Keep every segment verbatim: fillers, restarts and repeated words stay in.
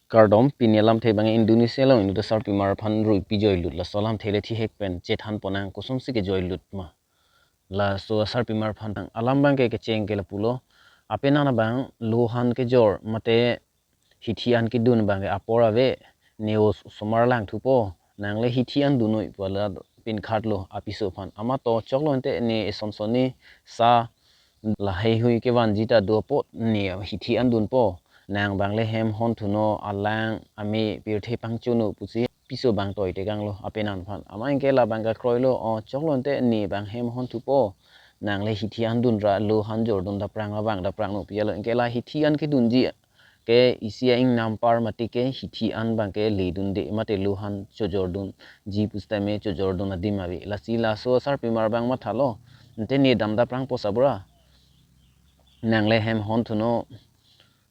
Kardom, pini alamthe abang Indonesia along inut asarpimar aphan ruipi joilut, laso alamthe le thihek pen chethan ponnang, kosonsi ke joilut ma. Laso asarpimar aphan alam abang ke kecheng ke lapulo. Apenan abang lohan kejor mate hithi an kedun abang ke apor ave, ne osomar langthupo, nang le hithi an dunnoi pu la pinkhatlo apiso aphan. Amat to choklo ante ne eson sonni sa laheihui kevanji ta do apot ne hithi an dunpo. Nang abang le hem hon thunon, alang ame pirthe pangchonon pusi piso abang toi tekanglo apenan aphan. Amat anke labang ke kroilo, o choklo ante ne abang hem hon thupo. Nang le hithi an dunra lohan jordun daprang abang daprang no piyalo. Anke la hithi an kedunji ke isi a-ingnam apar mati ke hithi an abang ke ledunde mate lohan chojordunji pusitame chojordun adim ave. Lasi laso asarpimar abang mathalo. Ante ne dam daprang posa bura. Nang le hem hon thunon,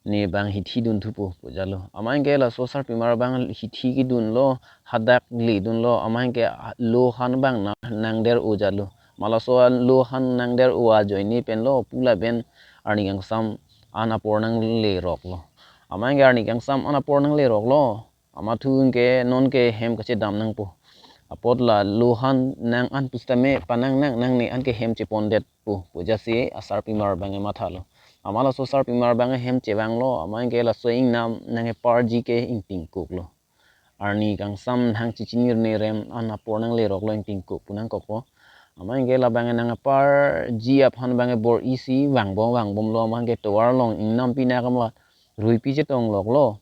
ne abang hithi dunthupo pu jalo. Amat anke laso asarpimar abang hithi kedunlo, hadak ledunlo, amat anke lohan abang na nangder-o jalo. Ma laso lohan nangder-o ajoine penlo pu lapen arni kangsam an apor nangleroklo. Amat anke arni kangsam an apor nangleroklo. Amathu anke non ke hem kachedam nangpo. Apot la lohan nang an pusitame panang nang, nang ne an ke hem chepondetpo pu jasi asarpimar abang mathalo. Amat laso asarpimar abang hem chevanglo, amat anke laso ingnam nangkeparji ke ingtingkoklo. Arni kangsam nang chichinir ne rem an apor nangleroklo, ingtingkok pu nangkokpo. Amat anke labang nangparji aphan abang bor-i si vangbom vangbomlo, amat anke tovar along ingnam pinak amat ruipi chetongloklo.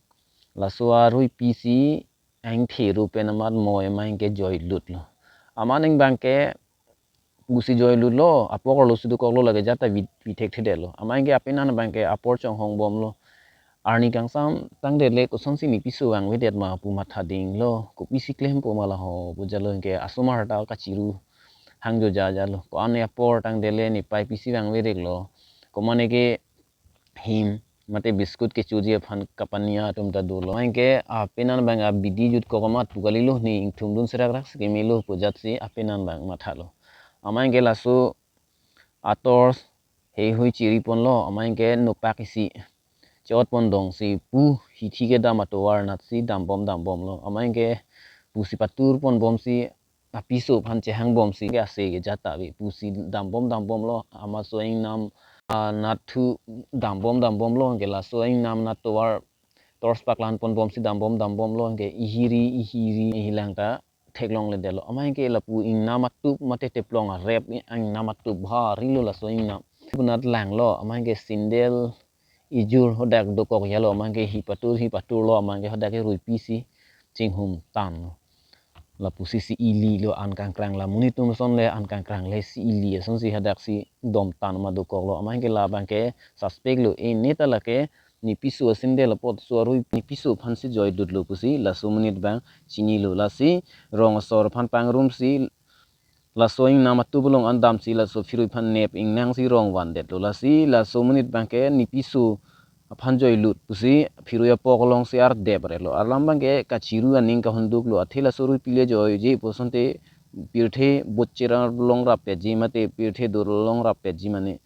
Laso aruipi si angthe ru pen amat moi amat anke joilutlo. Amat ning abang ke pusi joilutlo, apok arlo si dokoklo, lake jata vi-, vithekthedetlo. Amat anke apenan abang ke apor chonghongbomlo. Arni kangsam tangdet le kosonsi ne piso vangvedet ma pu matha dinglo. Kopisi klempo ma laho pu jalo, anke asomar ta kachiru hangjo ja jalo. Ko-an apor tangdet le ne pai pisi vangvedetlo. Komane ke him mate biscuit kechoji aphan kapania atum ta dolo. Amat anke apenan abang abidi jutkok amat pu kalilo, ne ingthumdun serakrak si kemelo pu jatsi apenan abang mathalo. Amat anke laso atorch heihui chiriponlo, amat anke nopak isi che-otpon dongsi pu hithi kedam atovar natsi dambom dambomlo. Amat anke pusi paturponbomsi apiso aphan chehangbomsi ke ase ke jata ave pusi dambom dambomlo. Amat laso ingnam, ah, nathu dambom dambomlo, anke laso ingnam nat tovar torch paklanponbomsi dambom dambomlo, anke ihiri ihiri ihilang ta theklongledetlo. Amat anke lapu ingnam atup mate teplong arep ingnam atup bharilo laso ingnam. Punat langlo, amat anke sandal ijur hadak dokok jalo, amat anke hi patur hi paturlo, amat anke hadak ke ruipi si chinghum tanlo. Lapusi si ililo an kangkrang, la monit atum ason le an kangkrang le si ili asonsi hadak si dom tan ma dokoklo. Amat anke labang ke suspect lo, e ne ta lake ne piso asandal apot laso arui ne piso aphansi joilutlo pusi laso monit abang chinilo. Lasi rong asor aphan pangrumsi laso ingnam atup along an damsi laso phirui aphan nep ingnangsi rong vandetlo. Lasi laso monit abang ke ne piso aphan joilut pusi phirui apok alongsi ardeprelo. Alam abang ke kachiru aning kahonduklo. Athe laso ruipi le joiji pu asonte pirthe bochera longrap petji mate pirthe dor longrap petji mane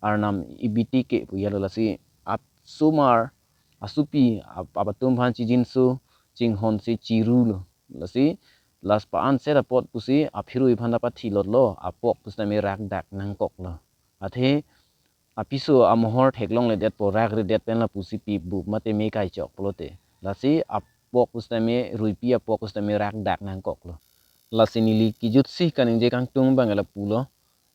Arnam ibiti ke pu jalo. Lasi asomar asopi ap-, apatum aphan chijinso chinghonsi chirulo. Lasi last pa-an set apot pusi aphirui aphan ta pathilotlo, apok pusitame rakdak nangkoklo. Athe apiso amohor theklongledetpo, rakredet pen lapusi pi bup mate me kaichok pulote. Lasi apok pusitame, ruipi apok pusitame rakdak nangkoklo. Lasi neli kejutsi kaningje kangtung abang lapulo.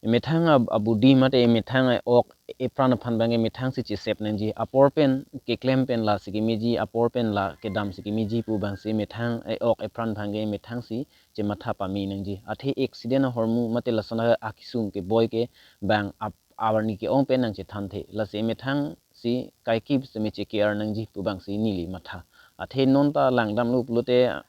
Emethang ab-, abudi mate emethang e-ok epran aphan abang emethangsi chesep nangji. Apor pen keklem pen lasi kemeji, apor pen la kedamsi kemeji pu abangsi emethang e-ok epran abang emethangsi chematha pame nangji. Athe accident ahormu mate lason akesung keboi ke abang ap-, arni ke-ong pen nangchethanthe. Lasi emethangsi kaike pusitame che-care nangji pu abangsi neli matha. Athe non ta langdamlo pulote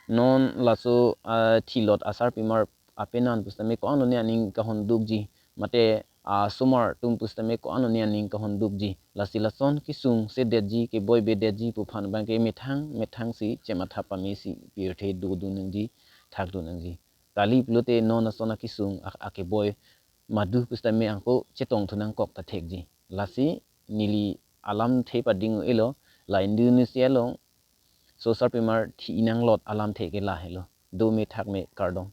non laso, ah, thilot asarpimar apenan pusitame ko-an lone aning kahondukji, mate asomar atum pusitame ko-an lone aning kahondukji. Lasi lason kesung sedetji, keboi bedetji pu aphan abang ke methang methangsi chematha pamesi pirthe dodun nangji, thakdun nangji. Kali pulote non ason akesung ak-, akeboi madu pusitame angko chetongthu nangkok ta thekji. Lasi neli alamthe pading-elo, la Indonesia along So sarpimar, thi-i nanglot alamthe ke lahelo. Dome thakme, kardom.